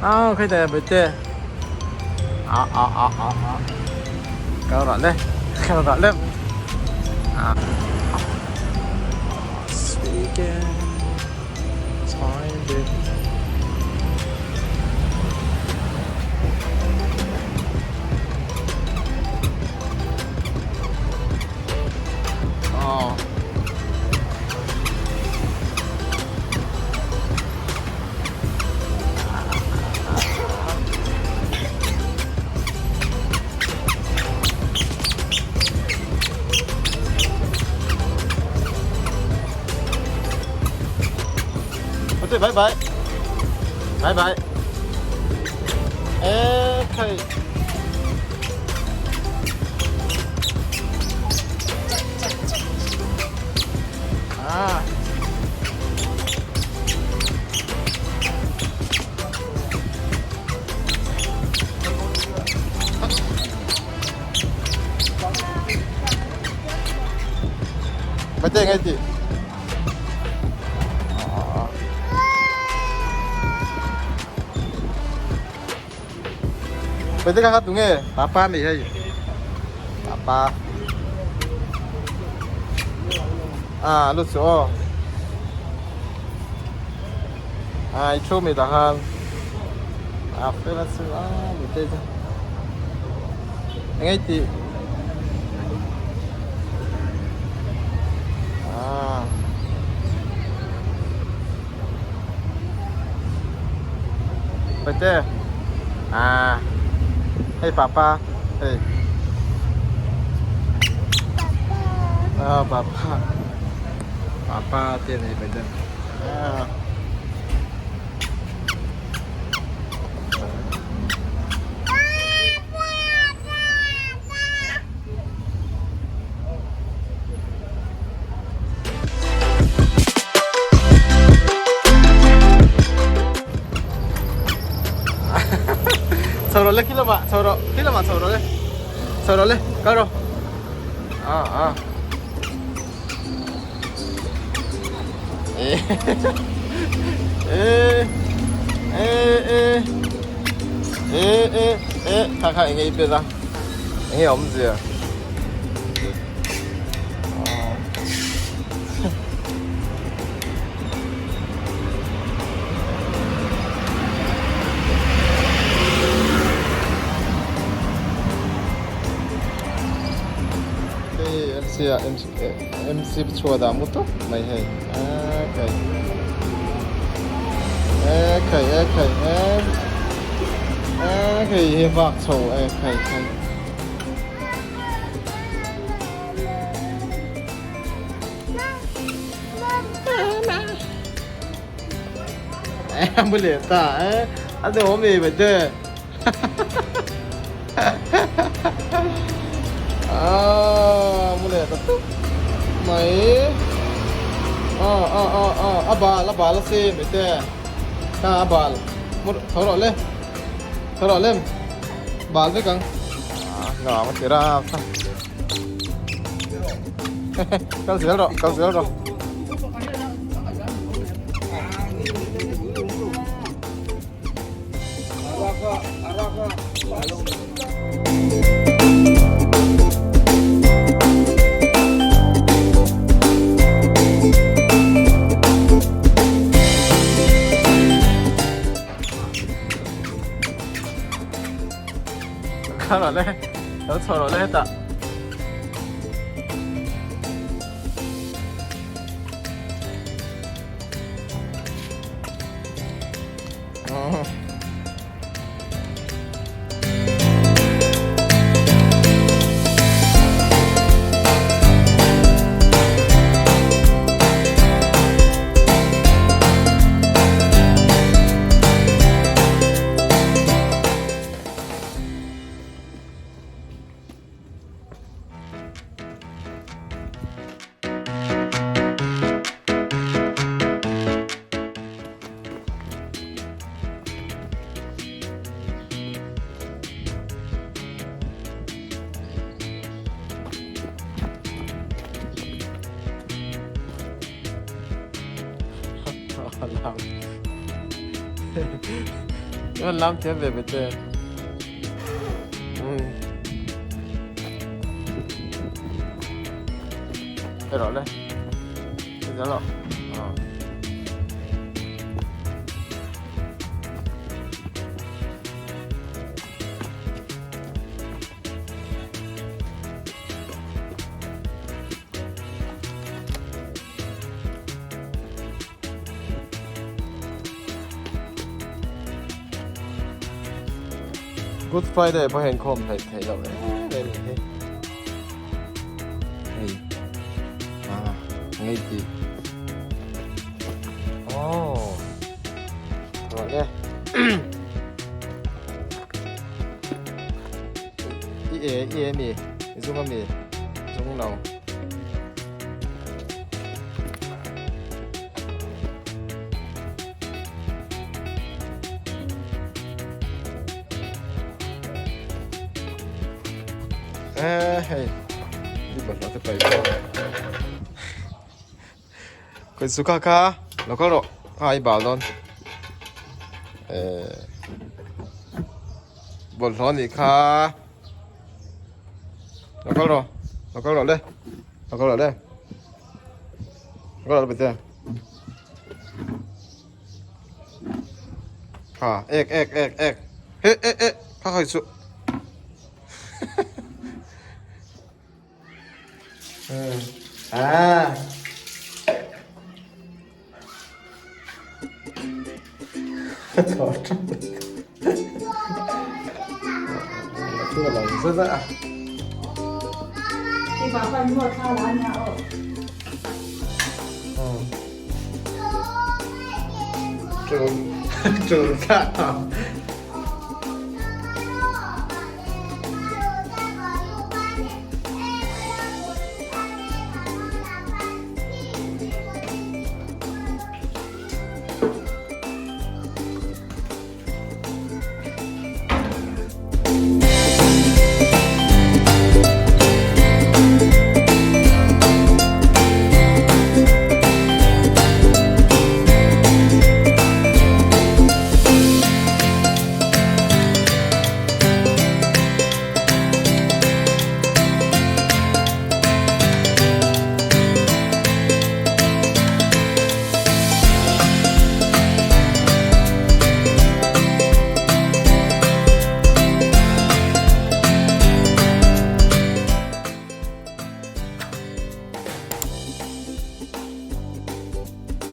Ah khi te bete. Ah ah ah ah ah. Kal rawh le. Kal rawh le. Ah. Speaking. Let's find it. Oh. Ok, bye bye. Bye bye. Ê, thầy. Ah. Mate ngai ti. Mate ka tu nge? Papa ni hei. Papa. Ah, lu chu aw. Ah, i thu mi dah khan. Ah, fel a chu ah, mate chu. Ngai ti. Ah. Mate. Ah. Hei papa. Hei. Ah, papa. Papa te nei mate. Ah. Chho rawh le khi lamah chho rawh khi lamah chho rawh le chho rawh le kal rawh ah ah e e e e e e kha kha enge i pet a enge awmzia Hei MC ah MC chhuat ah mu tawp mai hei a khai e khai e khai e a khai hi vak chho e khai khai Em leh ta e a duhawm e mate Ah mu leh ta tup mai ah ah ah ah a bal a bal a si mate kha a bal mu tho rawh le tho rawh lem bal vek ang ah nuam a ti rap a kal zel rawh kal zel rawh. Kal rawh le, lo chho rawh le hetah. I van lam thiam ve ve te. Mm. Hei rawh le. Hei zel rawh. Ah. Good Friday pawh hian khawm hleih theih loh em em a ni hi. Hei ah ngei tih oh rawh le i e i e mi i zung a mi zung lo. Hei ni bawlhhlawh te paih pawh kawih chu kha kha lo kal rawh kha i bal dawn eh bawlhhlawh a nih kha lo kal rawh lo kal rawh le lo kal rawh le lo kal rawh le bete ha ek ek ek ek he e e kha khai chu à